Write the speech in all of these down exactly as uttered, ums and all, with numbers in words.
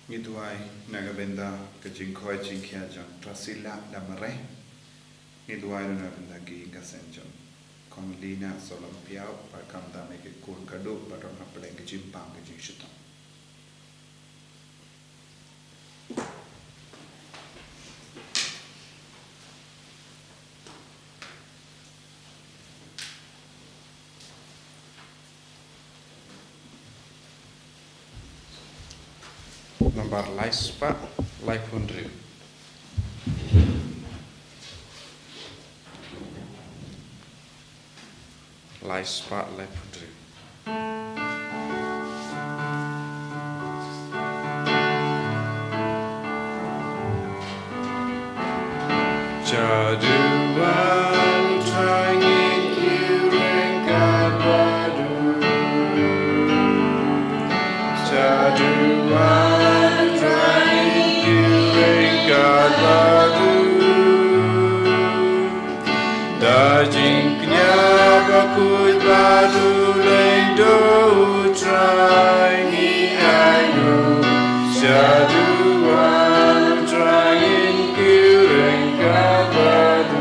Ngi duwai na ka bynta ka jingkhoi jingkhia jong Trasila Lamare. Ngi duwai ruh na ka bynta ki ïing ka sem jong Kong Lina Solomon Piau, bad khamtam ïa ki khun khadduh ba don ha pdeng ka jingpang ka jingshitom. Nambar lai spah laiphew hynriew. Lai spah laiphew hynriew. Shaduwan Trai ngin kiew ryngkat bad u. Shaduwan Trai ngin kiew ryngkat bad u. Da jingkñia bakhuid bad u lyngdoh u Trai ngi ainguh. Shaduwan Trai ngin kiew ryngkat bad u.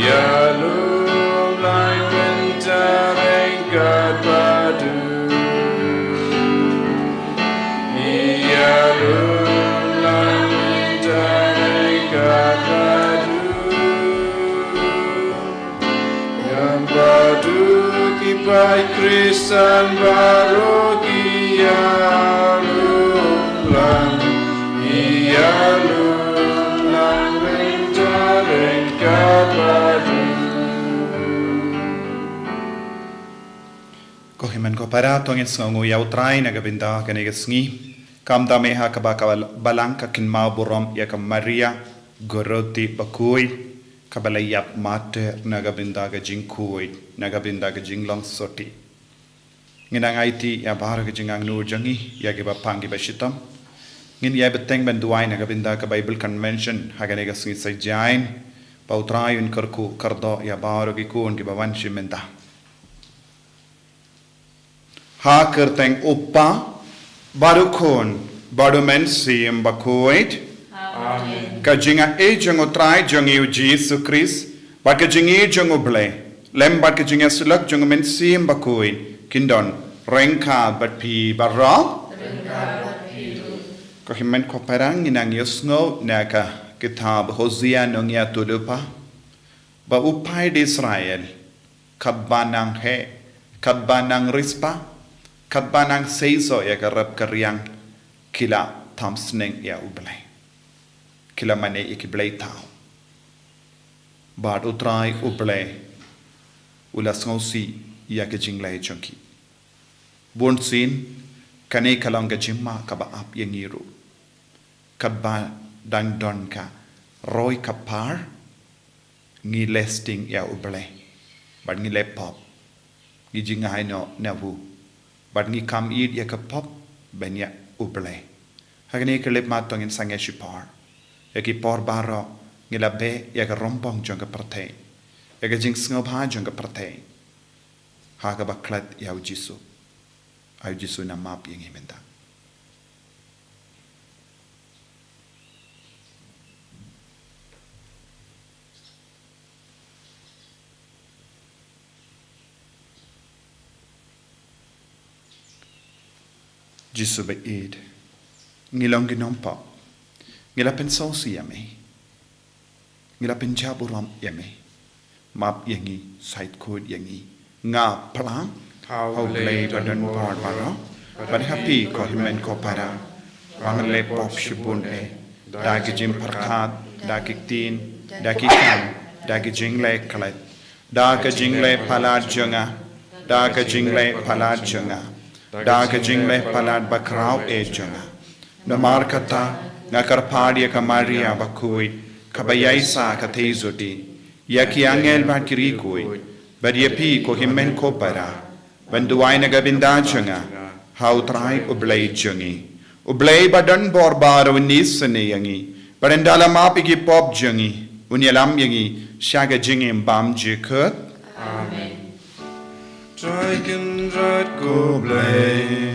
Ïalum lang mynta ryngkat bad u. Ïalum lang mynta ryngkat bad u. Ngam bad u ki paid Khristan baroh ki ïalum lang. Ïalum lang mynta ryngkat bad u. Ko hynmen ko para, to ngin sngewnguh ïa u Trai na ka bynta kane ka sngi. Khamtam eh ha kaba ka balang ka kynmaw burom ïa ka Maria Goroti bakhuid, kaba la ïap martyr na ka bynta ka jingkhuid, na ka bynta ka jinglong sotti. Ngin nang aiti ïa baroh ka jingangnud jong ngi ïa kiba pang kiba shitom. Ngin ïai bteng ban duwai na ka bynta ka Bible Convention ha kane ka sngi Saitjaiñ, ba u Trai un kyrkhu kyrdoh ïa baroh ki khun kiba wan shim bynta. Ha kyrteng u Kpa, bad u Khun, bad u Mynsiem Bakhuid. Amen. Ka jingaiei jong u Trai jong ngi u Jisu Khrist, bad ka jingïeit jong u Blei, lem bad ka jingïasyllok jong u Mynsiem Bakhuid, kin don ryngkat bad phi baroh. Ko hynmen ko para, ngin nang ïohsngew na ka kitab Hosea nongïathuhlypa, ba u paid Israel, katba nang heh, katba nang riewspah, katba nang seisoh ïa ka rep ka riang, ki la tham sneng ïa u Blei. Ki la mane ïa ki blei thaw. Bad u Trai u Blei u la sngewsih ïa ka jingleh jong ki. Bunsien, kane ka long ka jingma kaba ap ïa ngi ruh. Katba dang don ka roi ka par, ngi leh sting ïa u Blei, bad ngi leh pop, ngi jngai noh na u, bad ngi kam ïeit ïa ka pop ban ïa u Blei. Ha kane ka lipmat to ngin sangeh shipor. Ïa ki por baroh ngi la beh ïa ka rymbong jong ka pyrthei, ïa ka jingsngewbha jong ka pyrthei. Ha kaba klet ïa u Jisu. Ai u Jisu un map ïa ngi mynta. Jisu ba ïeit, ngi long ki nongpop. Ngi la pynsngewsih ïa me. Ngi la pynjah burom ïa me. Map ïa ngi, shait khuid ïa ngi. Nga phlang ha u Blei ba don bor baroh, bad ha phi ko hynmen ko para, ba nga leh pop shibun eh, da ki jingpyrkhat, da ki ktien, da ki kam, da ki jingleh klet, da ka jingleh palat jong nga, da ka jingleh palat jong nga, da ka jingleh palat bakhraw eh jong nga. Namar kata, nga kyrpad ïa ka Maria bakhuid, kaba ïaisah ka theisotti, ïa ki angel bad ki riewkhuid, bad ïa phi ko hynmen ko para, ban duwai na ka bynta jong nga ha u Trai u Blei jong ngi. U Blei ba don bor baroh un isynei ïa ngi, bad ynda la map ïa ki pop jong ngi, un ïalam ïa ngi sha ka jingim bymjukut. Amen. Trai Kynrad ko Blei.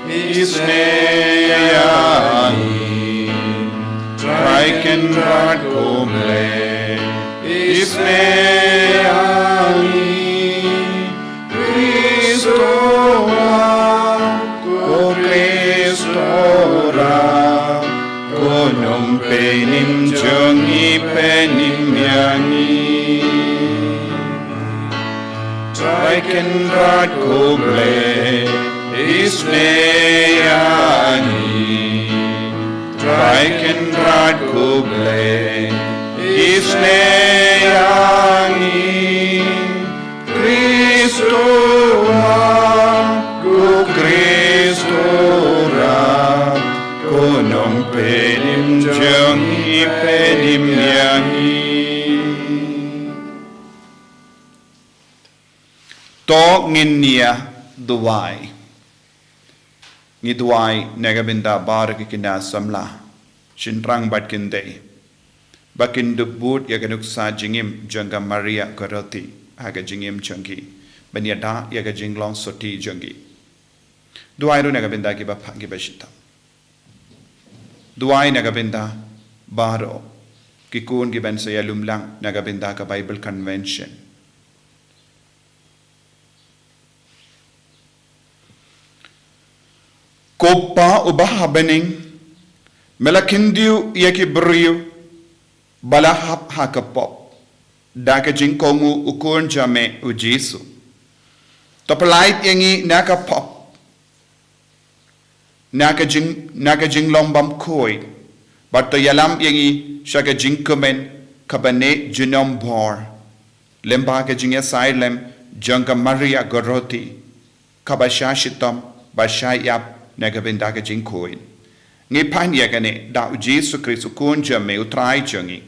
Isnei ïa ngi. Trai Kynrad ko Blei, isnei ïa ngi. Khrist, ko Khrist, ko Nongpynim jong ngi, pynim ïa ngi. Trai Kynrad ko Blei, isnei ïa ngi. Trai Kynrad ko Blei, isnei ïa ngi. Khrist, ko Khrist, ko Nongpynim jong ngi, pynim ïa ngi. To ngin ïa duwai. Ngi duwai na ka bynta baroh ki khynnah samla, shynrang bad khyndai, ba kin dup bud ïa ka nuksa jingim jong ka Maria Goretti ha ka jingim jong ki, ban ïada ïa ka jinglong sotti jong ki. Duwai ruh na ka bynta kiba phah kiba shitom. Duwai na ka bynta baroh ki khun kiban sa ïalum lang na ka bynta ka Bible Convention. Ko Pa uba ha bneng, me la khyndiat ïa ki briew ba la hap ha ka pop da ka jingkohnguh u Khun jong me u Jisu. To pyllait ïa ngi na ka pop, na ka jing, na ka jinglong bymkhuid, bad to ïalam ïa ngi sha ka jingkmen kaba neh junom bor, lyngba ka jingïasaid lem jong ka Maria Goretti, kaba shah shitom bad shah ïap na ka bynta ka jingkhuid. Ngi pan ïa kane da u Jisu Khrist u Khun jong me u Trai jong ngi,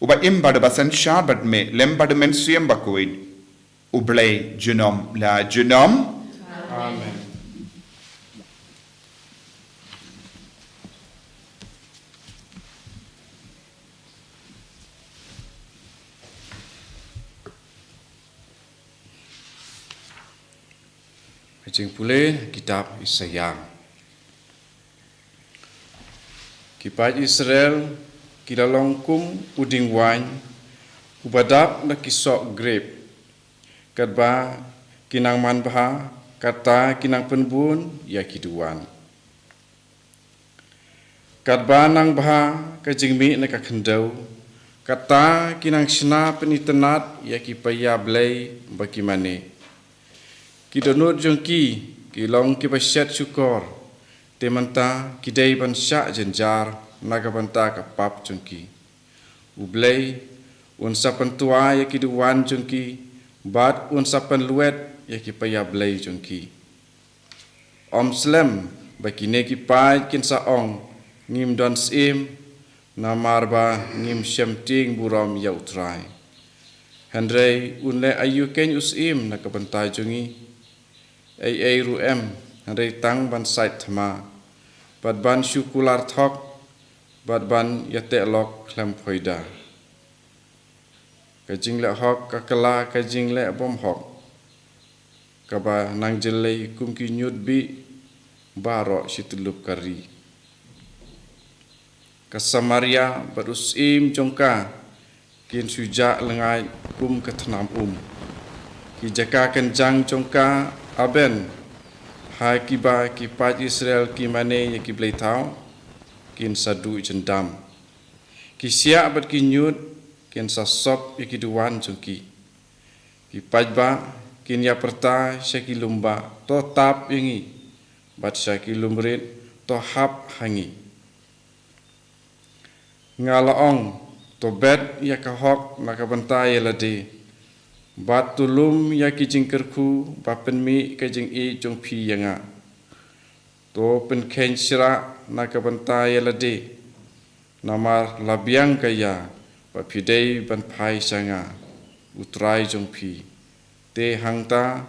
uba im bad uba synshar bad me lem bad u Mynsiem Bakhuid, U Blei junom la junom. Amen. Ka jingpule kitab Isaïah. Ki paid Israel ki la long kum u dieng waiñ uba dap na ki soh grep. Katba ki nang man bha, kata ki nang pynbun ïa ki duwan. Katba nang bha ka jingmih na ka khyndew, kata ki nang shna pynitynnad ïa ki paidbah blei ba ki mane. Ki dohnud jong ki ki long kiba shet shukor, te mynta ki dei ban shah jynjar na ka bynta ka pap jong ki. U Blei un sa pyntwa ïa ki duwan jong ki, bad un sa pynlwet ïa ki paidbah blei jong ki. Ym slem ba kine ki paid kin sa ong, ngim don syiem, namar ba ngim shemtieng burom ïa U Trai. Hynrei un leh aïu keiñ u syiem na ka bynta jong ngi? Ei ei ruh em, hynrei tang ban said thma, bad ban shu kular thok, bad ban ïateh lok khlem phoida. Ka jingleh hok ka kylla ka jingleh bymhok, kaba nang jyllei kum ki ñiut bih baroh shi tyllup ka ri. Ka Samaria bad u syiem jong ka kin shu jah lyngngaid kum ka thnam um. Ki jaka kynjang jong ka, aben ha kiba ki paid Israel ki mane ïa ki blei thaw, kin sa duh jyndam. Ki siah bad ki ñiut kin sa sop ïa ki duwan jong ki. Ki paidbah kin ïa pyrta sha ki lum ba, to tap ïa ngi, bad sha ki lum rit, to hap ha ngi. Nga la ong, to bet ïa ka hok na ka bynta ïa lade, bad to lum ïa ki jingkyrkhu ba pynmih ka jingïeit jong phi ïa nga. To pynkheiñ shrah na ka bynta ïa lade, namar la biang ka ïa ba phi dei ban phai sha nga, U Trai jong phi. Te hangta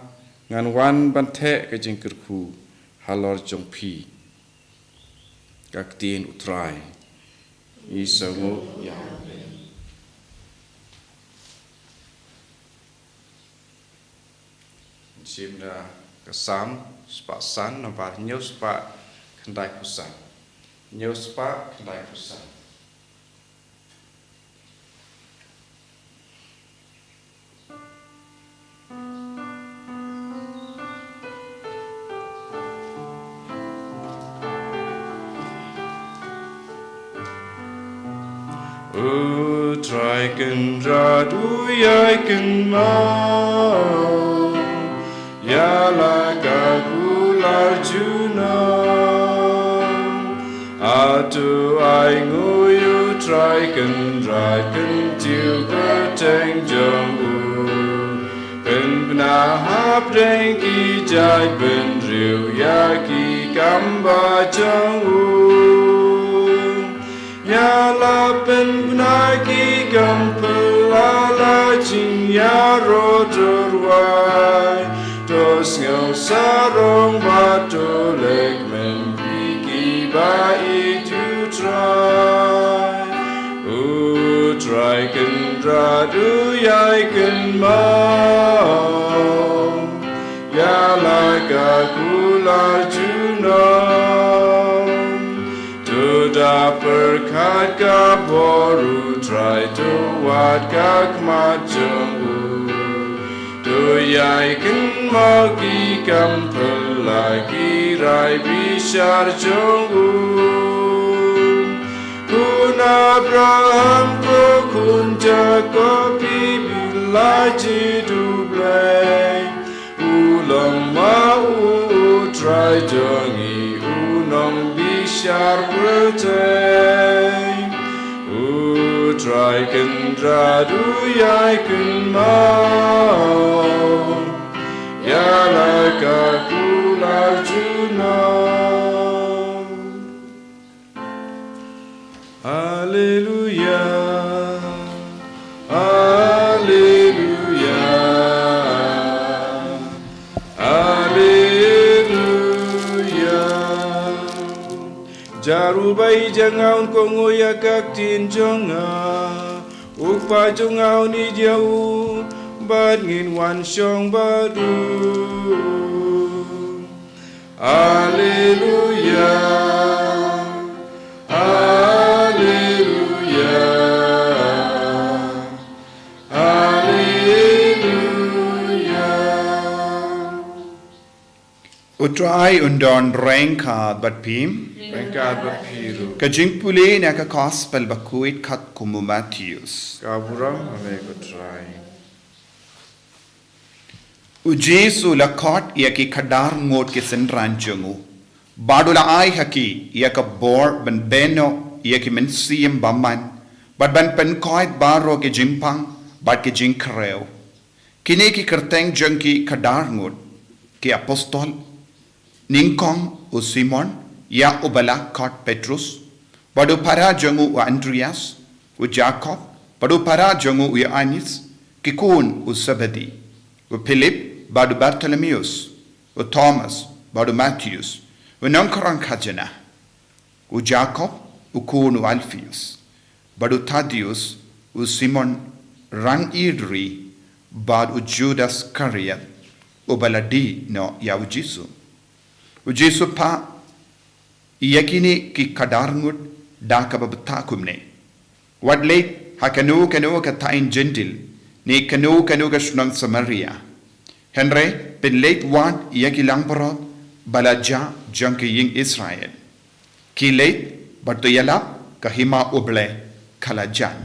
ngan wan ban theh ka jingkyrkhu halor jong phi. Ka ktien U Trai. Ngi sngewnguh ïa. Shim da ka Salm spah san, nambar hynñiew spah khyndai phew san. Hynñiew spah khyndai phew san. U Trai Kynrad u ïai kynmaw ïa la ka kular junom. Hato ai nguh ïa U Trai Kynrad, kyntiew kyrteng jong u, pynbna hapdeng ki jaitbynriew ïa ki kam ba jong u. Ïa la pynbna ki kam phylla la jingïaroh rwai. To sngew sarong bad to leh kmen ïa ki ba ïeit ïa U Trai. U Trai Kynrad u ïai kynmaw ïa la ka kular junom. To da pyrkhat ka bor U Trai, to wad ka khmat jong u. To ïai kynmaw ki kam phylla, ki rai bishar jong u. Khun Abraham, ko khun Jakob, phi phi la jied U Blei. U long ma u U Trai jong ngi, u nongbishar pyrthei. U Trai Kynrad u ïai kynmaw ïa la ka kular junom. Alleluia, alleluia, alleluia. Jar u Blei jong nga un kohnguh ïa ka ktien jong nga. U Kpa jong nga un ïeit ïa u, bad ngin wan shong bad u. Alleluia, alleluia, alleluia. U Trai un don ryngkat bad phi. Ryngkat bad phi ruh. Ka jingpule na ka Gospel bakhuid katkum u Mathaios. Ka burom ha me ko Trai. U Jisu u la khot ïa ki khadar ngut ki synran jong u, bad u la ai ha ki ïa ka bor ban beh noh ïa ki mynsiem bymman, bad ban pynkoit baroh ki jingpang bad ki jingkhrew. Kine ki kyrteng jong ki khadar ngut: ki apostol, nyngkong u Simon, ïa uba la khot Petrus, bad u para jong u u Andreas, u Jakob bad u para jong u u Ïoannis, ki khun u Sebedi, u Philip bad u Bartholomeus, u Thomas bad u Mathaios u nongkhrong khajna, u Jakob u khun u Alpheus, bad u Thaddäus, u Simon rangïeit ri, bad u Judas Iskariot, uba la die noh ïa u Jisu. U Jisu u phah ïa kine ki khadar ngut da kaba bthah kumne: Wat leit ha kano kano ka thaiñ Jentil, ne kano kano ka shnong Samaria. Hynrei pynleit wad ïa ki langbrot ba la jah jong ki ïing Israel. Khie leit bad to ïalap, ka hima U Blei ka la jan.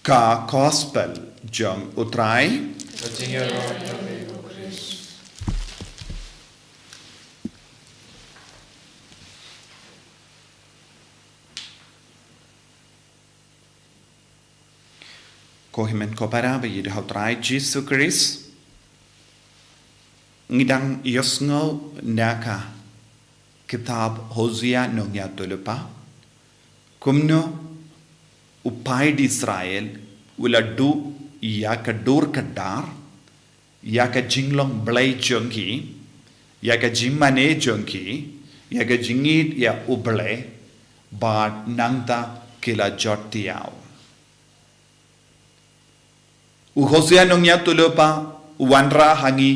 Ka Gospel jong u Trai. Ka jingïaroh ïa me ko Khrist. Ko hynmen ko para ba ïeit ha u Trai Jisu Khrist, ngi dang ïohsngew na ka kitab Hosea nongïathuhlypa kumno u paid Israel u la duh ïa ka dur ka dar, ïa ka jinglong Blei jong ki, ïa ka jingmane jong ki, ïa ka jingïeit ïa U Blei, bad nangta ki la jot thiaw. U Hosea Nongïathuhlypa u wanrah ha ngi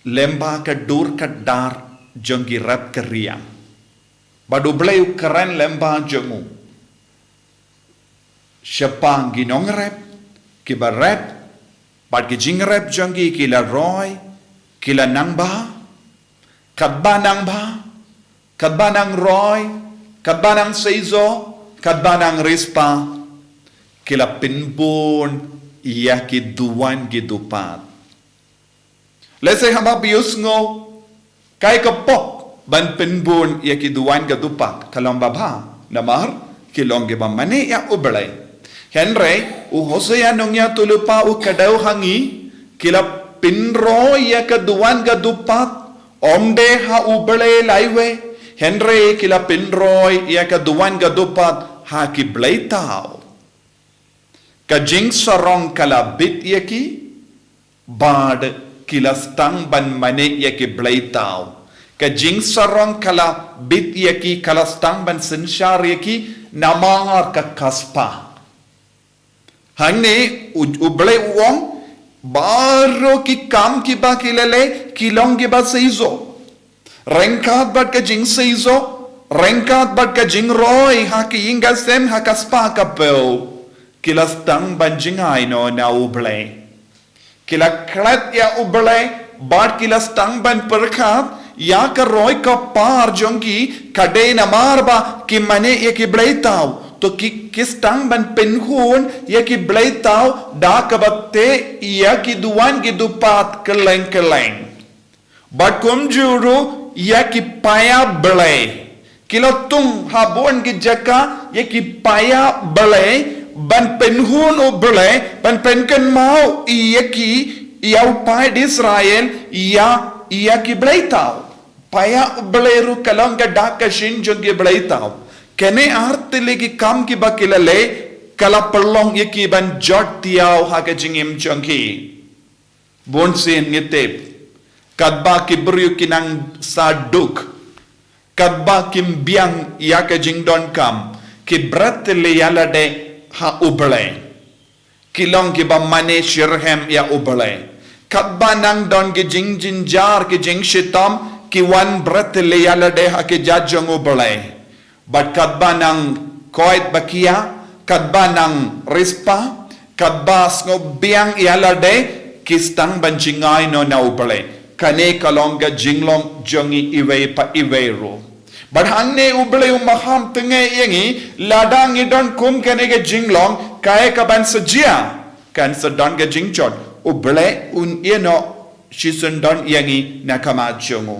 lyngba ka dur ka dar jong ki rep ka riang. Bad U Blei u kren lyngba jong u shaphang ki nongrep kiba rep, bad ki jingrep jong ki ki la roi, ki la nang bha, katba nang bha, katba nang roi, katba nang seisoh, katba nang riewspah, ki la pynbun ïa ki duwan ki dupat. Lehse haba phi ïohsngew kaei ka pop ban pynbun ïa ki duwan ka dupat, ka long babha, namar ki long kiba mane ïa U Blei. Hynrei u Hosea Nongïathuhlypa u kdew ha ngi, ki la pynroi ïa ka duwan ka dupat, ym dei ha U Blei laiwei, hynrei ki la pynroi ïa ka duwan ka dupat ha ki blei thaw. Ka jingsarong ka la bit ïa ki, bad ki la sdang ban mane ïa ki blei thaw. Ka jingsarong ka la bit ïa ki, ka la sdang ban synshar ïa ki namar ka kha spah. Hangne U, U Blei u ong, baroh ki kam kiba ki la leh ki long kiba seisoh. Ryngkat bad ka jingseisoh, ryngkat bad ka jingroi ha ki ïing ka sem ha ka spah ka phew, ki la sdang ban jngai noh na U Blei. Ki la klet ïa U Blei, bad ki la sdang ban pyrkhat ïa ka roi ka par jong ki ka dei namar ba ki mane ïa ki blei thaw. To ki, ki sdang ban pynhun ïa ki blei thaw da kaba teh ïa ki duwan ki dupat kylleng kylleng. Bad kumjuh ruh ïa ki paia blei. Ki la tung ha bun ki jaka ïa ki paia blei ban pynhun U Blei, ban pynkynmaw ïa ki, ïa u paid Israel, ïa, ïa ki blei thaw. Paia blei ruh ka long ka dak ka shin jong ki blei thaw. Kane ar tylli ki kam kiba ki la leh, ka la pynlong ïa ki ban jot thiaw ha ka jingim jong ki. Bunsien ngi tip, katba ki briew ki nang sah duk, katba kim biang ïa ka jingdonkam, ki bret leh ïa lade ha U Blei. Ki long kiba mane shitrhem ïa U Blei. Katba nang don ki jingjynjar ki jingshitom, ki wan bret leh ïa lade ha ki jait jong U Blei. Bad katba nang koit ba khia, katba nang riewspah, katba sngewbiang ïa lade, ki sdang ban jngai noh na U Blei. Kane ka long ka jinglong jong ngi iwei pa iwei ruh. Bad hangne U Blei u maham tyngngoh ïa ngi, lada ngi don kum kane ka jinglong, kaei kaban sa jia? Kan sa don ka jingjot. U Blei un ïehnoh shisyndon ïa ngi na ka khmat jong u.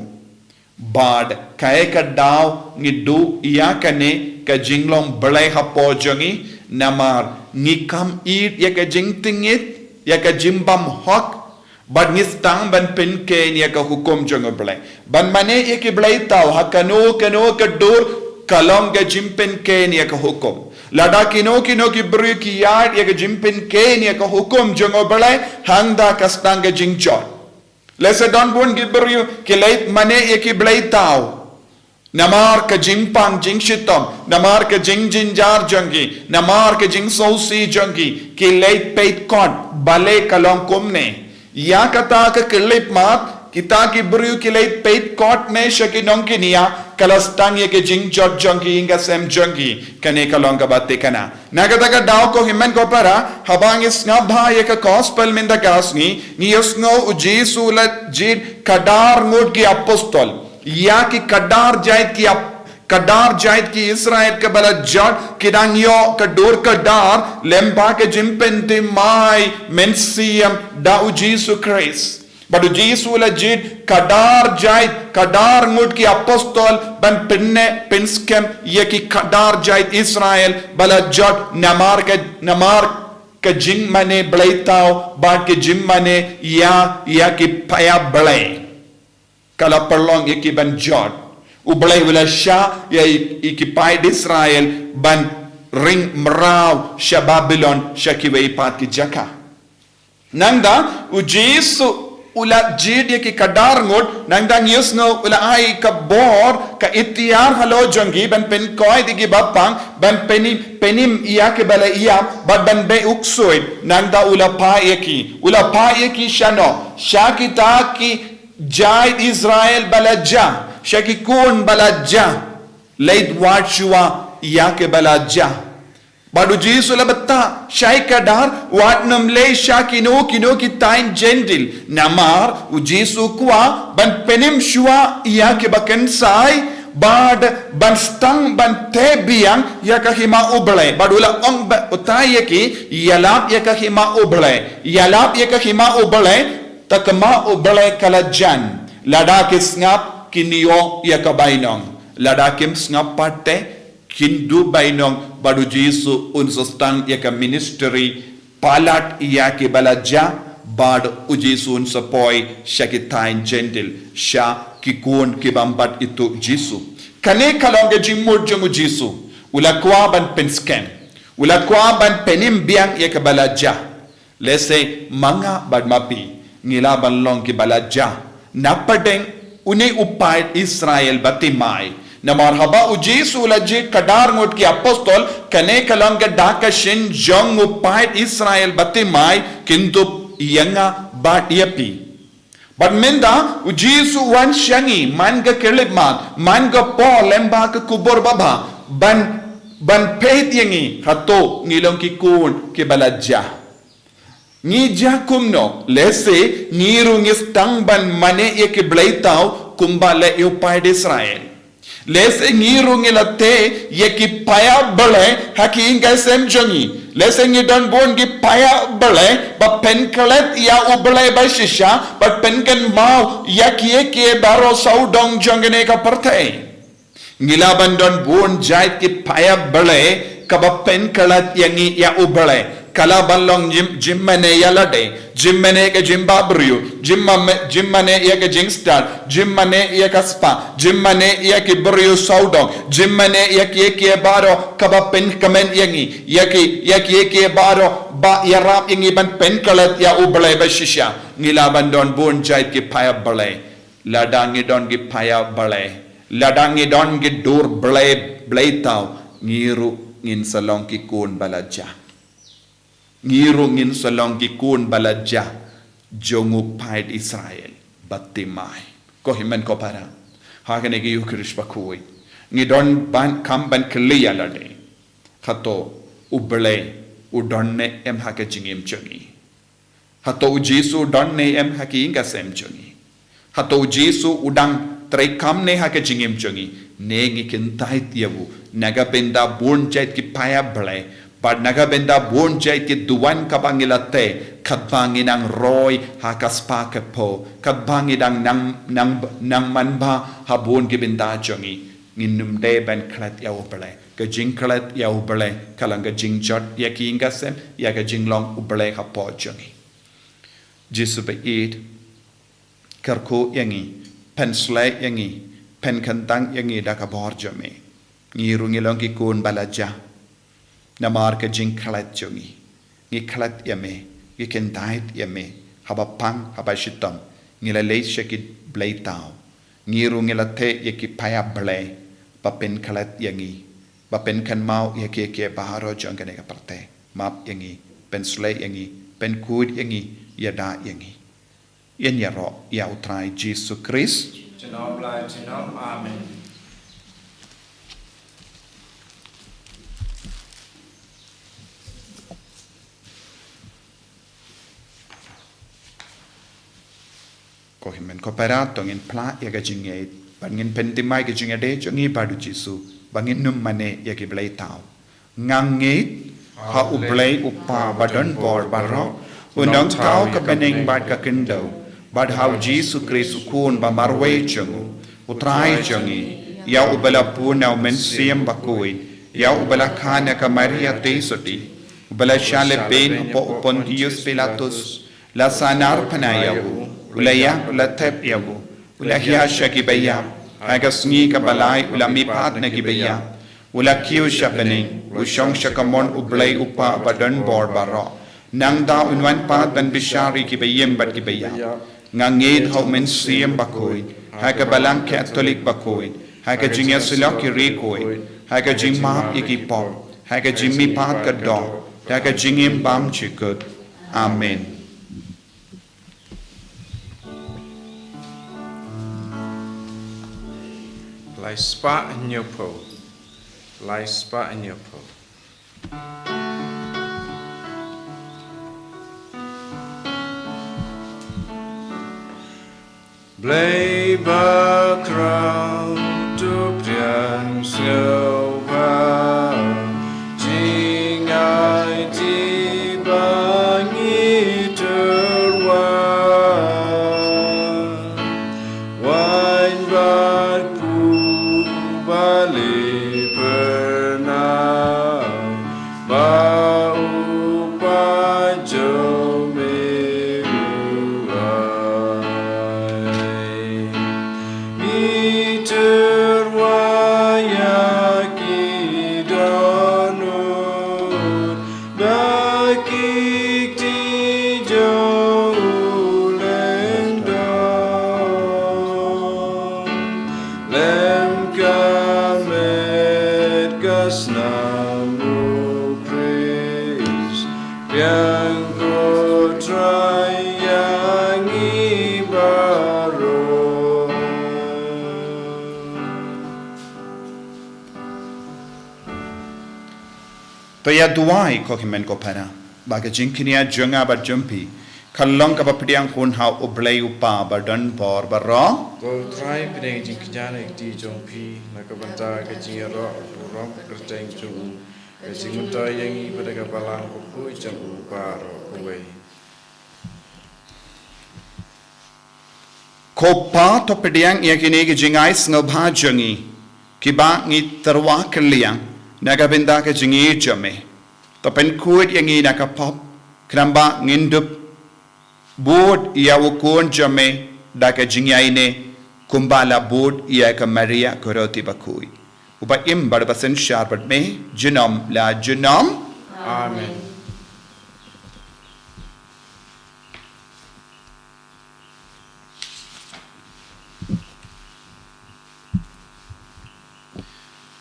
Bad kaei ka daw ngi duh ïa kane ka jinglong Blei hapoh jong ngi, namar ngi kham ïeit ïa ka jingtngit, ïa ka jingbymhok, bad ngi sdang ban pynkheiñ ïa ka hukum jong U Blei. Ban mane ïa ki blei thaw ha kano kano ka dur ka long ka jingpynkheiñ ïa ka hukum. Lada kino kino ki briew ki ïaid ïa ka jingpynkheiñ ïa ka hukum jong U Blei, hangta ka sdang ka jingjot. Lehse don bun ki briew ki leit mane ïa ki blei thaw. Namar ka jingpang jingshitom, namar ka jingjynjar jong ki, namar ka jingsngewsih jong ki, ki leit peit kot, balei ka long kumne. Ïa kata ka khyllipmat, kita ki briew ki leit peit kot ne sha ki nongkynia, ka la sdang ïa ka jingjot jong ki, ïing ka sem jong ki, kane ka long kaba thikna. Na kata ka daw ko hynmen ko para, haba ngi sngap bha ïa ka gospel mynta ka sngi, ngi ïohsngew u Jisu u la jied khadar ngut ki apostol. Ïa ki khadar jait ki ap-, khadar jait ki Israel kiba la jot, ki dang ïoh ka dur ka dar, lyngba ka jingpynthymmai mynsiem da u Jisu Khrist. Bad u Jisu u la jied khadar jait, khadar ngut ki apostol ban pynneh pynskhem ïa ki khadar jait Israel ba la jot namar ka, namar ka jingmane blei thaw bad ka jingmane ïa, ïa ki paia blei. Ka la pynlong ïa ki ban jot. U Blei u la shah ïa i, i ki paid Israel ban ring mraw sha Babilon sha kiwei pat ki jaka. Nangta, u Jisu u la jied ïa ki khadar ngut, nangta ngi ïohsngew u la ai ka bor, ka iktiar halor jong ki ban pynkoit ïa ki bapang, ban pynim, pynim ïa kiba la ïap, bad ban beh u ksuid, nangta u la phah ïa ki, u la phah ïa ki shano, sha kita ki jaid Israel ba la jia, sha ki khun ba la jia, leit wad shuwa ïa kiba la jia. Bad u Jisu u la batai, shai khadar, wat nym leit sha kino kino ki thaiñ Jentil. Namar, u Jisu u kwah, ban pynim shuwa ïa kiba kynsai, bad ban sdang ban teh biang ïa ka hima U Blei. Bad u la ong ba, batai ïa ki, ïalap ïa ka hima U Blei. Ïalap ïa ka hima U Blei, te ka hima U Blei ka la jan. Lada ki sngap, kin ïoh ïa ka bainong. Lada kim sngap pat te, kin duh bainong bad u Jisu un sa sdang ïa ka ministry palat ïa kiba la jia bad u Jisu un sa poi sha ki thaiñ Jentil sha ki khun ki bym pat ithuh Jisu. Kane ka long ka jingmut jong u Jisu. U la kwah ban pynskhem. U la kwah ban pynim biang ïa kiba la jia. Lehse ma nga bad ma phi, ngi lah ban long kiba la jia. Na pdeng une u paid Israel ba thymmai. Namar haba u Jisu u la jied khadar ngut ki apostol, kane ka long ka dak ka shin jong u paid Israel ba thymmai, kin dup ïa nga bad ïa phi. Bad mynta, u Jisu u wan sha ngi, man ka khyllipmat, man ka por lyngba ka khubor babha, ban, ban peit ïa ngi, hato ngi long ki khun kiba la jia. Ngi jia kumno, lehse ngi ruh ngi sdang ban mane ïa ki blei thaw kumba leh ïa u paid Israel. Lehse ngi ruh ngi la teh ïa ki paidbah blei ha ki ïing ki sem jong ngi. Lehse ngi don bun ki paidbah blei ba pynklet ïa U Blei ba shisha, ba pynkynmaw ïa kiei kiei baroh sawdong jong kane ka pyrthei. Ngi lah ban don bun jait ki paidbah blei kaba pynklet ïa ngi ïa U Blei. Ka lah ban long jing, jingmane ïa lade, jingmane ka jingbhabriew, jingmane, jingmane ïa ka jingstad, jingmane ïa ka spah, jingmane ïa ki briew sawdong, jingmane ïa kiei kiei baroh kaba pynkmen ïa ngi, ïa ki, ïa kiei kiei baroh ba ïarap ïa ngi ban pynklet ïa U Blei ba shisha. Ngi lah ban don bun jait ki paidbah blei. Lada ngi don ki paidbah blei, lada ngi don ki dur blei, blei thaw, ngi ruh ngin sa long ki khun ba la jia. Ngi ruh ngin sa long ki khun ba la jia jong u paid Israel ba thymmai. Ko hynmen ko para, ha kane ka Ïukharist bakhuid, ngi don ban, kam ban kylli ïa lade, hato U Blei u don ne em ha ka jingim jong ngi? Hato u Jisu u don ne em ha ki ïing ki sem jong ngi? Hato u Jisu u dang treikam ne ha ka jingim jong ngi? Ne ngi kyntait ïa u na ka bynta bun jait ki paidbah blei, bad na ka bynta bun jait ki duwan kaba ngi la teh, katba ngi nang roi ha ka spah ka phew, katba ngi dang nang, nang, nang manbha ha bun ki bynta jong ngi? Ngin nym dei ban klet ïa U Blei. Ka jingklet ïa U Blei ka long ka jingjot ïa ki ïing ki sem, ïa ka jinglong U Blei hapoh jong ngi. Jisu ba ïeit, kyrkhu ïa ngi, pynshlei ïa ngi, pynkyntang ïa ngi da ka bor jong me. Ngi ruh ngi long ki khun ba la jia. Namar ka jingklet jong ngi, ngi klet ïa me, ngi kyntait ïa me, haba pang, haba shitom, ngi la leit sha ki blei thaw. Ngi ruh ngi la teh ïa ki paidbah blei ba pynklet ïa ngi, ba pynkynmaw ïa kiei kiei baroh jong kane ka pyrthei. Map ïa ngi, pynshlei ïa ngi, pynkhuid ïa ngi, ïada ïa ngi. Ïaroh ïa U Trai Jisu Khrist. Junom la junom. Amen. Ko hynmen ko para, to ngin phla ïa ka jingngeit, bad ngin pynthymmai ka jingïadei jong ngi bad U Jisu, ba ngin nym mane ïa ki blei thaw. Nga ngeit ha U Blei U Kpa ba don bor baroh, U Nongthaw ka bneng bad ka khyndew, bad ha U Jisu Khrist U Khun ba marwei jong U, U Trai jong ngi, ïa uba la bun na U Mynsiem Bakhuid, ïa uba la kha na ka Maria Theisotti, uba la shah lehbeiñ hapoh u Pontius Pilatus, la sahnarphna ïa u, u la ïap, u la thep ïa u, u la hiar sha ki baïap, ha ka sngi kaba lai u la mihpat na ki baïap, u la kiew sha bneng, u shong sha kamon U Blei U Kpa ba don bor baroh. Nangta un wan pat ban bishar ïa ki baïm bad ki baïap. Nga ngeit ha u Mynsiem Bakhuid, ha ka Balang Katholik Bakhuid, ha ka jingïasyllok ïa ki riewkhuid, ha ka jingmap ïa ki pop, ha ka jingmihpat ka doh, ha ka jingim bymjukut. Amen. Lai spah hynñiewphew. Lai spah hynñiewphew. Blei bakhraw, to pdiang sngewbha, jingaiti ba ngi tyrwa. Waiñ bad pur ba lipyrnai, ba u paid jong me u ai. Ngi tyrwa ïa ki dohnud da ki kti jong u Lyngdoh, lem ka met ka snam u Khrist. Pdiang ko Trai ïa ngi baroh. To ïa duwai, ko hynmen ko para, ba ka jingkñia jong nga bad jong phi kan long kaba pdiang hun ha u Blei u Kpa badonbor baroh. Ko Trai, pdiang jingkñia na ki kti jong phi na ka bynta ka jingïaroh burom kyrteng jong u, ka jingmyntoi ïa ngi bad ka Balang bakhuid jong u baroh kawei. Ko Kpa, to pdiang ïa kine ki jingai sngewbha jong ngi, kiba ngi tyrwa kylliang na ka bynta ka jingïeit jong me. To pynkhuid ïa ngi na ka pop, khnang ba ngin dup bud ïa u Khun jong me da ka jingïaineh, kumba la bud ïa ka Maria ka Koroti bakhuid. Uba im bad uba synshar bad me junom la junom. Amen.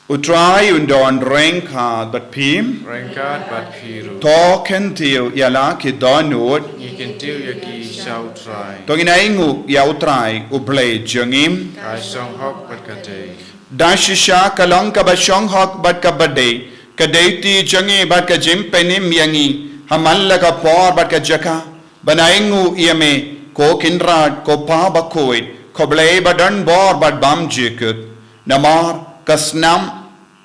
U Trai un don ryngkat bad phi. Ryngkat bad phi ruh. To kyntiew ïa la ki dohnud. Ngi kyntiew ïa ki sha u Trai. To ngin ainguh ïa u Trai u Blei jong ngi. Ka shong hok bad ka dei. Da shisha ka long kaba shong hok bad kaba dei, ka dei ti jong ngi bad ka jingpynim ïa ngi ha man la ka por bad ka jaka ban ainguh ïa me, ko Kynrad, ko Pa bakhuid, ko Blei badonbor bad bymjukut. Namar ka snam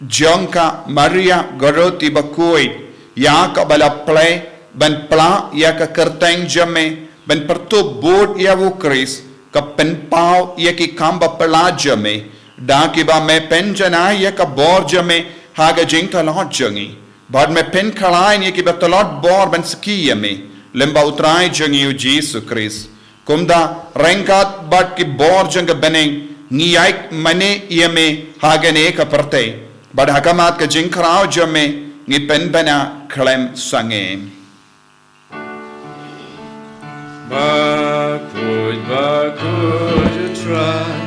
jong ka Maria Korothi bakhuid, ïa kaba la plie ban pla ïa ka kyrteng jong me, ban pyrtup bud ïa u Khrist, ka pynpaw ïa ki kam bapla jong me, da kiba me pynjanai ïa ka bor jong me ha ka jingtlot jong ngi. Bad me pynkhlaiñ ïa kiba tlot bor ban saki ïa me, lyngba u Trai jong ngi u Jisu Khrist. Kumta ryngkat bad ki bor jong ka bneng, ngi ïaid mane ïa me ha kane ka pyrthei, bad ha khmat ka jingkhraw jong me ngi pynbna khlem sangeh. Bakhuid, bakhuid u Trai,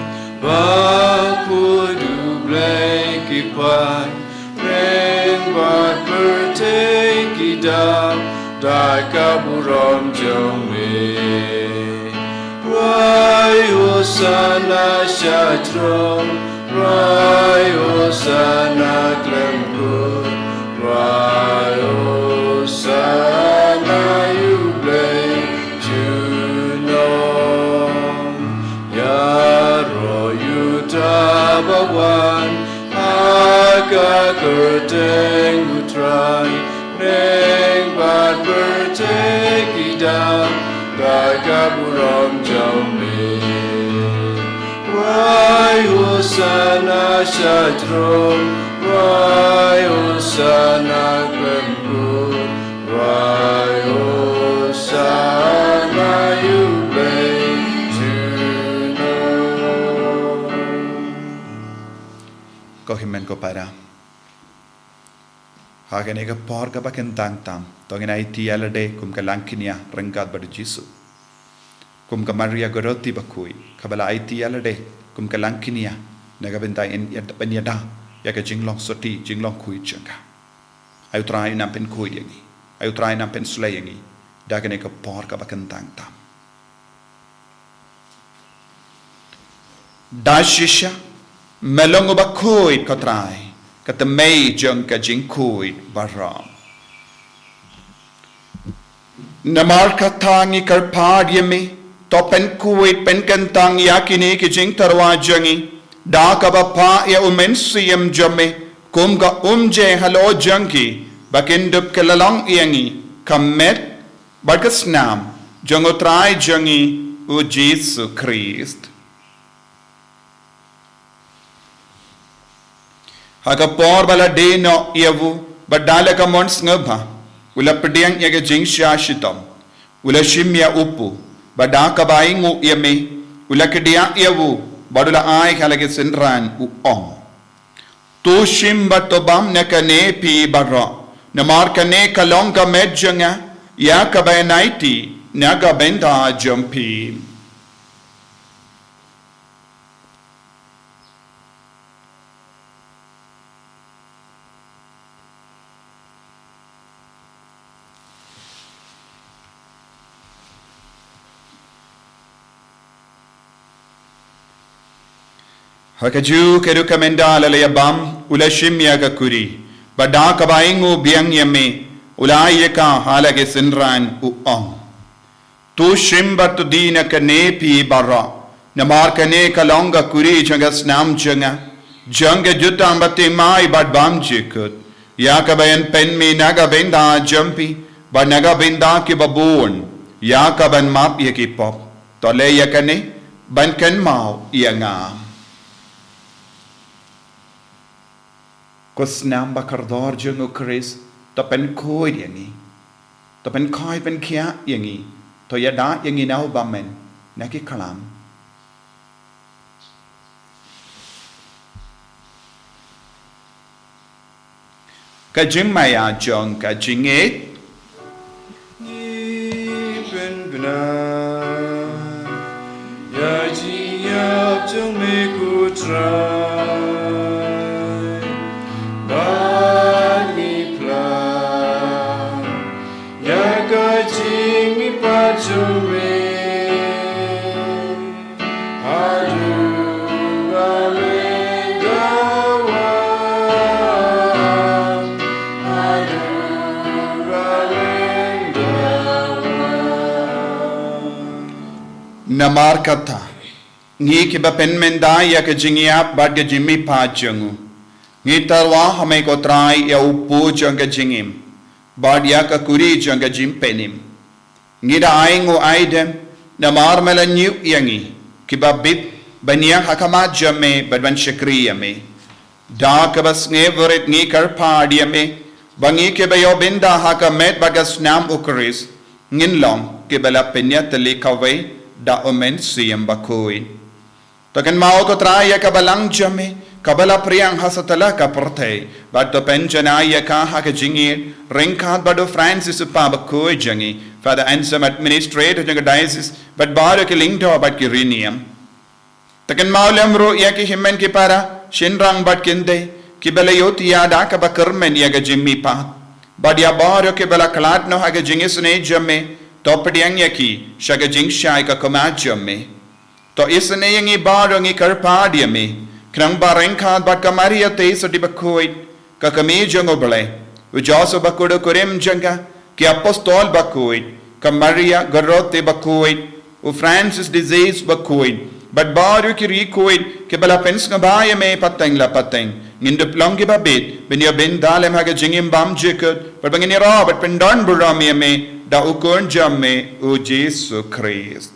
bakhuid u Blei ki paid, bneng bad pyrthei ki dap da ka burom jong me. Rwai Hosana sha throne, rwai Hosana khlem kut, rwai Hosana ïa u Blei junom. Ïaroh ïa uta uba wan ha ka kyrteng u Trai, bneng bad pyrthei ki dap da ka burom jong me. Rwai Hosana sha throne, rwai Hosana khlem kut, rwai Hosana ïa u Blei junom. Ko hynmen ko para, ha kane ka por kaba kyntang tam, to ngin aiti ïa lade kum ka langkñia ryngkat bad u Jisu. Kum ka Maria Goretti bakhuid, kaba la aiti ïa lade kum ka langknia na ka bynta ban ïada ïa ka jinglong sotti, jinglong khuid jong ka. Ai U Trai un nang pynkhuid ïa ngi. Ai U Trai un nang pynslei ïa ngi da kane ka por kaba kyntang tam. Da shisha, me long uba khuid, ko Trai, ka tmei jong ka jingkhuid baroh. Namar kata ngi kyrpad ïa me, to pynkhuid pynkyntang ïa kine ki jingtyrwa jong ngi da kaba phah ïa U Mynsiem jong me kum ka umjai halor jong ki, ba kin dup kylla long ïa ngi ka met bad ka snam jong U Trai jong ngi U Jisu Khrist. Ha ka por ba la die noh ïa u, bad da la ka mon sngewbha, u la pdiang ïa ka jingshah shitom, u la shim ïa u pu, bad da kaba ainguh ïa me, u la kdiah ïa u, bad u la ai ha la ki synran, u ong: To shim bad to bam na kane phi baroh, namar kane ka long ka met jong nga, ïa kaba ngi aiti na ka bynta jong phi. Ha kajuh ka ruh ka mynta la la ïa bam, u la shim ïa ka kuri, bad da kaba ainguh biang ïa me, u la ai ïa ka ha la ki synran, u ong: To shim bad to die na kane phi baroh, namar kane ka long ka kuri jong ka snam jong nga, jong ka jutang ba thymmai bad bymjukut, ïa kaba yn pynmih na ka bynta jong phi bad na ka bynta kiba bun, ïa kaban map ïa ki pop. To leh ïa kane ban kynmaw ïa nga. Ko snam ba kordor jong U Khrist, to pynkhuid ïa ngi, to pynkhuid pynkhiah ïa ngi, to ïada ïa ngi na u bymman na ki khlam. Ka jingmaïa jong ka jingngeit. Ngi pynbna ïa jingïap jong me, ko Trai, bad ngi phlang ïa ka jingmihpat jong me. Haduh ba me dawa, haduh ba me dawa. Namar kata, ngi kiba pynmynta ïa ka jingïap bad ka jingmihpat jong u, ngi tyrwa ha me, ko Trai, ïa u pu jong ka jingim, bad ïa ka kuri jong ka jingpynim. Ngi da ainguh aidem, namar me la ñiew ïa ngi kiba bit ban ïeng ha khmat jong me bad ban shakri ïa me. Da kaba sngewrit ngi kyrpad ïa me, ba ngi kiba ïoh bynta ha ka met bad ka snam U Khrist, ngin long kiba la pynïatylli kawei da U Mynsiem Bakhuid. To kynmaw, ko Trai, ïa ka balang jong me kaba la phriang ha satlak ka pyrthei, bad to pynjanai ïa ka ha ka jingïeit, ryngkat bad u Francis u Papa bakhuid jong ngi, Father Anselm, administrator jong ka diocese, bad baroh ki lyngdoh bad ki riewniam. To kynmaw lem ruh ïa ki hynmen ki para, shynrang bad khyndai, kiba la ïohthiah da kaba kyrmen ïa ka jingmihpat, bad ïa baroh kiba la khlad noh ha ka jingisynei jong me, to pdiang ïa ki sha ka jingshai ka khmat jong me. To isynei ïa ngi baroh, ngi kyrpad ïa me, khnang ba ryngkat bad ka Maria Theisotti bakhuid, ka Kmie jong U Blei, u Joseph bakhuid u kurim jong ka, ki apostol bakhuid, ka Maria Goretti bakhuid, u Francis de Sales bakhuid, bad baroh ki riewkhuid kiba la pynsngewbha ïa me pateng la pateng, ngin dup long kiba bit ban ïoh bynta lem ha ka jingim bymjukut, bad ba ngin ïaroh bad pyndonburom ïa me da u Khun jong me, u Jisu Khrist.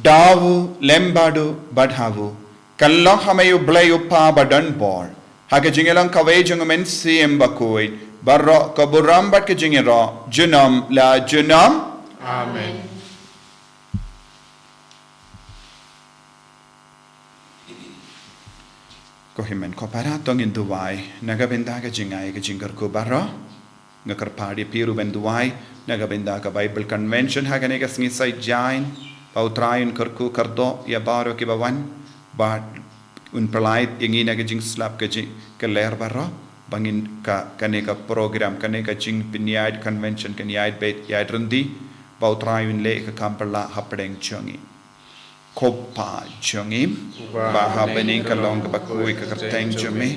Da u, lem bad u, bad ha u, kan long ha me U Blei U Kpa badonbor, ha ka jingïalong kawei jong U Mynsiem Bakhuid, baroh ka burom bad ka jingïaroh junom la junom. Amen. Ko hynmen ko para, to ngin duwai na ka bynta ka jingai ka jingkyrkhu baroh. Nga kyrpad ïa phi ruh ban duwai na ka bynta ka Bible Convention ha kane ka sngi Saitjaiñ, ba U Trai un kyrkhu kyrdoh ïa baroh kiba wan, bad un pynlait ïa ngi na ka jingslap ka jingkylliang baroh, ba ngin ka, kane ka program, kane ka jingpynïaid convention kan ïaid beit ïaid ryndih, ba U Trai un leh ka kam phylla hapdeng jong ngi. Ko Pa jong ngi, ba ha bneng, ka long kaba khuid ka kyrteng jong me,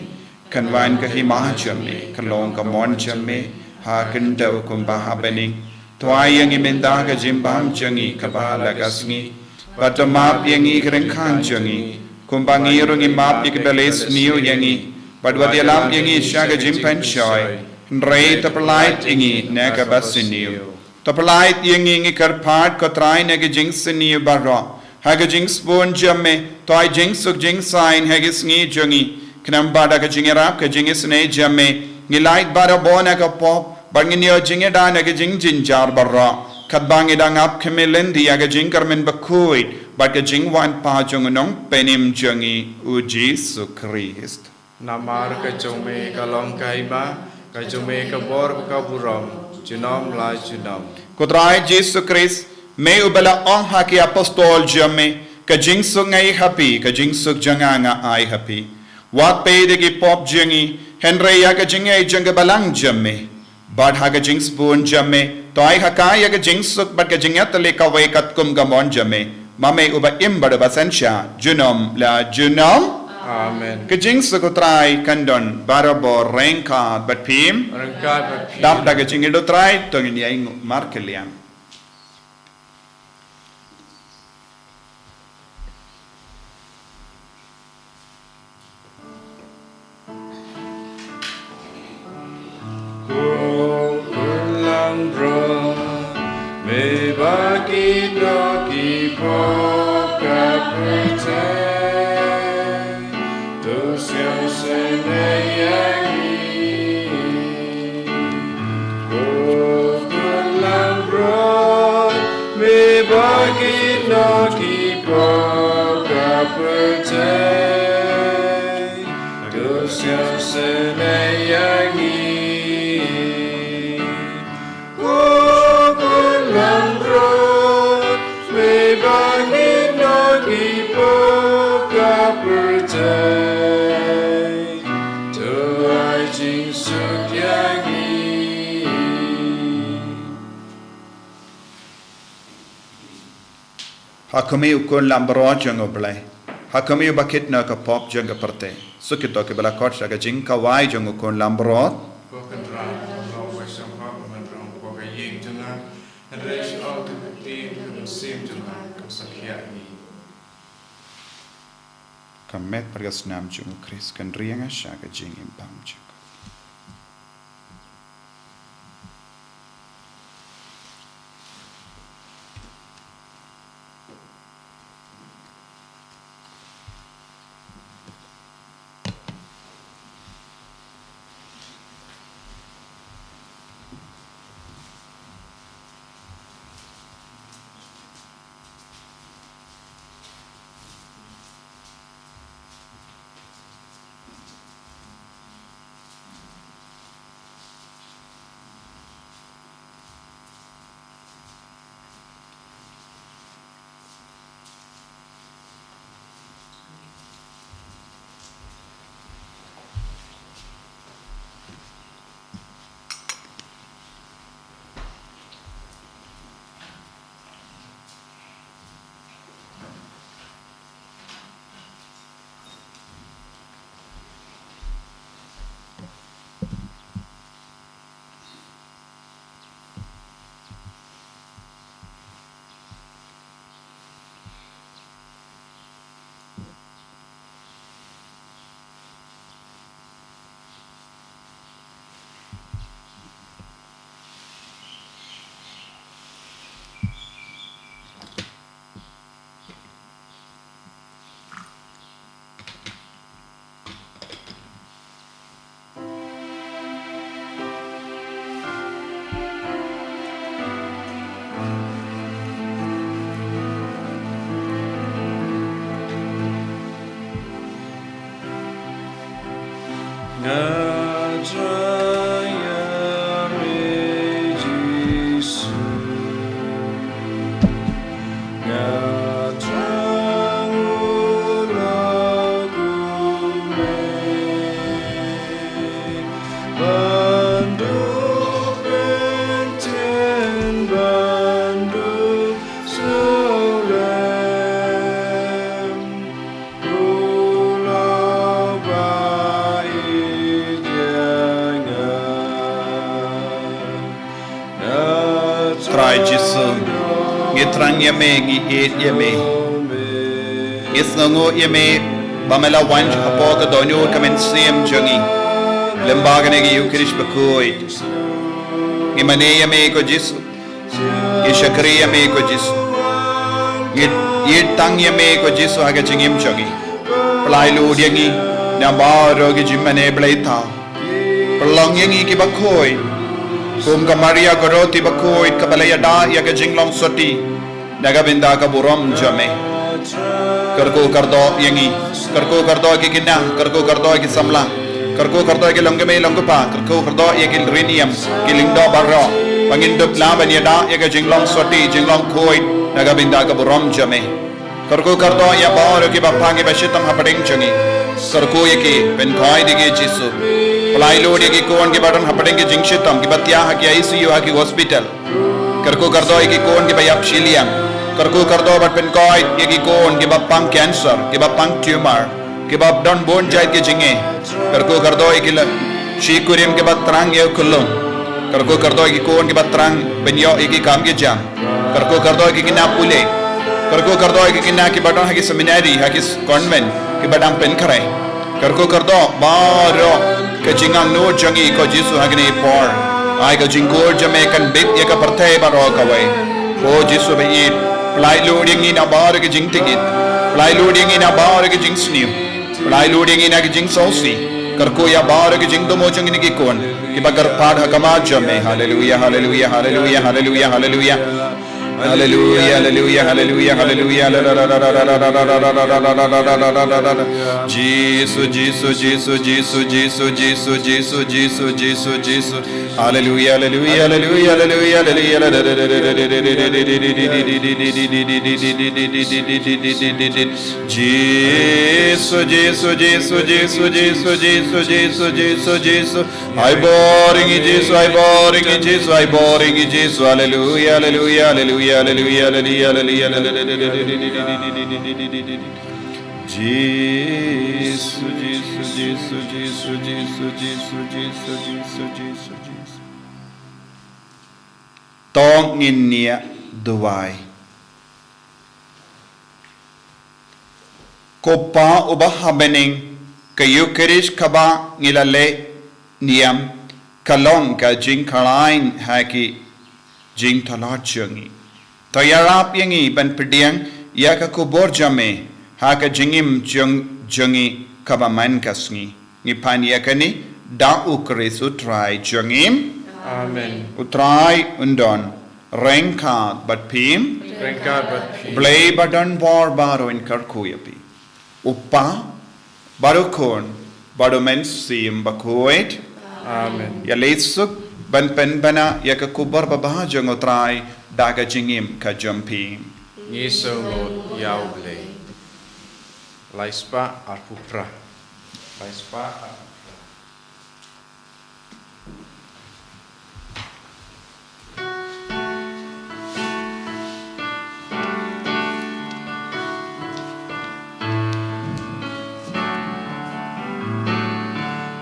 kan wan ka hima jong me, ka long ka mon jong me ha khyndew kumba ha bneng. To ai ïa ngi mynta ka jingbam jong ngi kaba la ka sngi, bad to map ïa ngi ki ryngkang jong ngi, kumba ngi ruh ngi map ïa kiba la sniew ïa ngi, bad wat ïalam ïa ngi sha ka jingpynshoi, hynrei to pynlait ïa ngi na kaba sniew. To pynlait ïa ngi, ngi kyrpad ko Trai, na ka jingsniew baroh. Ha ka jingsbun jong me, to ai jingsuk jingsaiñ ha ka sngi jong ngi. Khnang ba da ka jingïarap ka jingisynei jong me, ngi lait barabor na ka pop, bad ngin ïoh jingïada na ka jingjynjar baroh, katba ngi dang ap khmih lynti ïa ka jingkyrmen bakhuid bad ka jingwan pat jong U Nongpynim jong ngi, U Jisu Khrist. Namar ka jong me ka long ka hima, ka jong me ka bor bad ka burom, junom la junom. Ko Trai Jisu Khrist, me uba la ong ha ki apostol jong me, ka jingsuk nga ai ha phi, ka jingsuk jong nga nga ai ha phi. Wat peit ïa ki pop jong ngi, hynrei ïa ka jingngeit jong ka balang jong me. Bad ha ka jingsbun jong me, to ai ha ka ïa ka jingsuk bad ka jingïatylli kawei katkum ka mon jong me, ma me uba im bad uba synshar, junom la junom. Amen. Ka jingsuk U Trai kan don barabor ryngkat bad phi. Ryngkat bad phi. Dap da ka jingïeit U Trai, to ngin ïainguh markylliang. Ko Khun langbrot, me ba ki doh ki pop ka pyrthei, to sngewsynei ïa ngi. Ko Khun langbrot, me ba ki doh ki pop ka pyrthei, to sngewsynei ïa ngi. Ko Khun langbrot, me ba ki doh ki pop ka pyrthei, to ai jingsuk ïa ngi. Ha khmih U Khun langbrot jong U Blei, ha khmih uba kit noh ka pop jong ka pyrthei. Suk kito kiba la khot sha ka jingkhawai jong U Khun langbrot. Ko Kynrad, long ba sngewbha ban rung ha ka ïing jong nga, hynrei shu ong kata ka ktien, ka mynsiem jong nga kan sa khih ïa ngi. Ka met bad ka snam jong U Khrist kan ri ïa nga sha ka jingim bymjukut. Nga trai ïa me Trai Jisu, ngi thrang ïa me, ngi ïeit ïa me. Ngi sngewnguh ïa me ba me la wan hapoh ka dohnud ka mynsiem jong ngi. Lyngba kane ka Ïukharist bakhuid, ngi mane ïa me ko Jisu. Ngi shakri ïa me ko Jisu. Ngi ïeit tang ïa me ko Jisu ha ka jingim jong ngi. Pynlait lut ïa ngi na baroh ki jingmane bleithaw. Pynlong ïa ngi kiba khuid kum ka Maria ka Roti bakhuid kaba la ïada ïa ka jinglong sotti na ka bynta ka burom jong me. Kyrkhu kyrdoh ïa ngi, kyrkhu kyrdoh ïa ki khynnah, kyrkhu kyrdoh ïa ki samla, kyrkhu kyrdoh ïa ki longkmie longkpa, kyrkhu kyrdoh ïa ki riewniam, ki lyngdoh baroh, ba ngin dup lah ban ïada ïa ka jinglong sotti, jinglong khuid na ka bynta ka burom jong me. Kyrkhu kyrdoh ïa baroh kiba pang kiba shitom hapdeng jong ngi. Kyrkhu ïa ki, pynkoit ïa ki Jisu. Pynlait lut ïa ki khun kiba don hapdeng ki jingshitom, kiba thiah ha ki I C U, ha ki hospital. Kyrkhu kyrdoh ïa ki khun kiba ïap shiliang. Kyrkhu kyrdoh bad pynkoit ïa ki khun kiba pang cancer, kiba pang tumor, kiba don bun jait ki jingeh. Kyrkhu kyrdoh ïa ki la shi kurim kiba thrang ïa u khyllung. Kyrkhu kyrdoh ïa ki khun kiba thrang ban ïoh ïa ki kam ki jam. Kyrkhu kyrdoh ïa ki khynnah pule. Kyrkhu kyrdoh ïa ki khynnah kiba don ha ki seminary, ha ki s-, convent, kiba dang pynkhreh. Kyrkhu kyrdoh baroh ka jingangnud jong ngi ko Jisu ha kane ka por. Ai ka jingkhuid jong me kan bit ïa ka pyrthei baroh kawei. Ko Jisu ba ïeit, pynlait lut ïa ngi na baroh ka jingtngit. Pynlait lut ïa ngi na baroh ka jingsniew. Pynlait lut ïa ngi na ka jingsngewsih. Kyrkhu ïa baroh ka jingthmu jong ngi ki khun kiba kyrpad ha khmat jong me. Haleluia, haleluia, haleluia, haleluia, haleluia. Haleluia, haleluia, haleluia, haleluia. Jisu, Jisu, Jisu. Haleluia, haleluia, haleluia, haleluia, haleluia. Jisu, Jisu, Jisu. Ai bor ïa ngi Jisu, ai bor ïa ngi Jisu, ai bor ïa ngi Jisu. Haleluia, haleluia, haleluia, haleluia. Jisu, Jisu, Jisu. To ngin ïa duwai. Ko Pa uba ha bneng, ka Ïukharist kaba ngi la leh niam, ka long ka jingkhlaiñ ha ki jingtlot jong ngi. To ïarap ïa ngi ban pdiang ïa ka khubor jong me ha ka jingim jong, jong ngi kaba man ka sngi. Ngi pan ïa kane da U Khrist U Trai jong ngi. Amen. U Trai un don ryngkat bad phi. Ryngkat bad phi. Blei ba don bor baroh un kyrkhu ïa phi. U Pa, bad U Khun, bad U Mynsiem Bakhuid. Amen. Ïa leit suk ban pynbna ïa ka khubor babha jong U Trai da ka jingim ka jong phi. Ngi sngewbha ïa U Blei. Lai spah arphew phra. Lai spah arphew phra.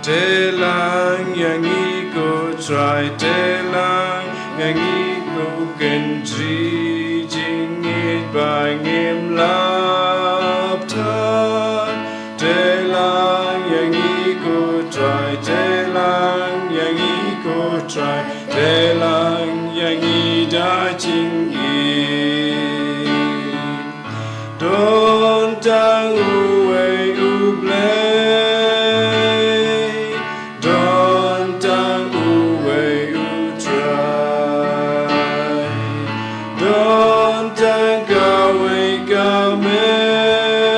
Te lang ïa ngi ko Trai, te lang ïa ngi ko kynjri jingngeit ba ngim lap tad. Te lang ïa ngi ko Trai, te lang ïa ngi ko Trai, te lang ïa ngi da jingngeit. Don tang uwei U Blei, don tang uwei U Trai, don tang kawei ka met,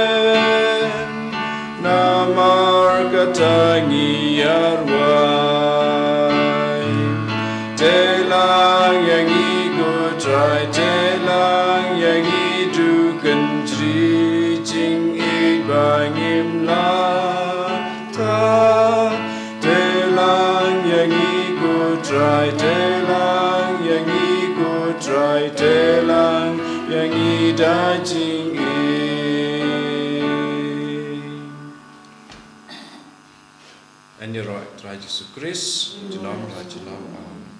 namar kata ngi ïa rwai. Te lang ïa ngi ko Trai, te lang ïa ngi tu kynjri jingngeit ba ngim lap tad. Te lang ïa ngi ko Trai, te lang ïa ngi ko Trai, te lang ïa ngi da jingngeit. Yn ïaroh Trai Jisu Khrist, junom la junom. Amen.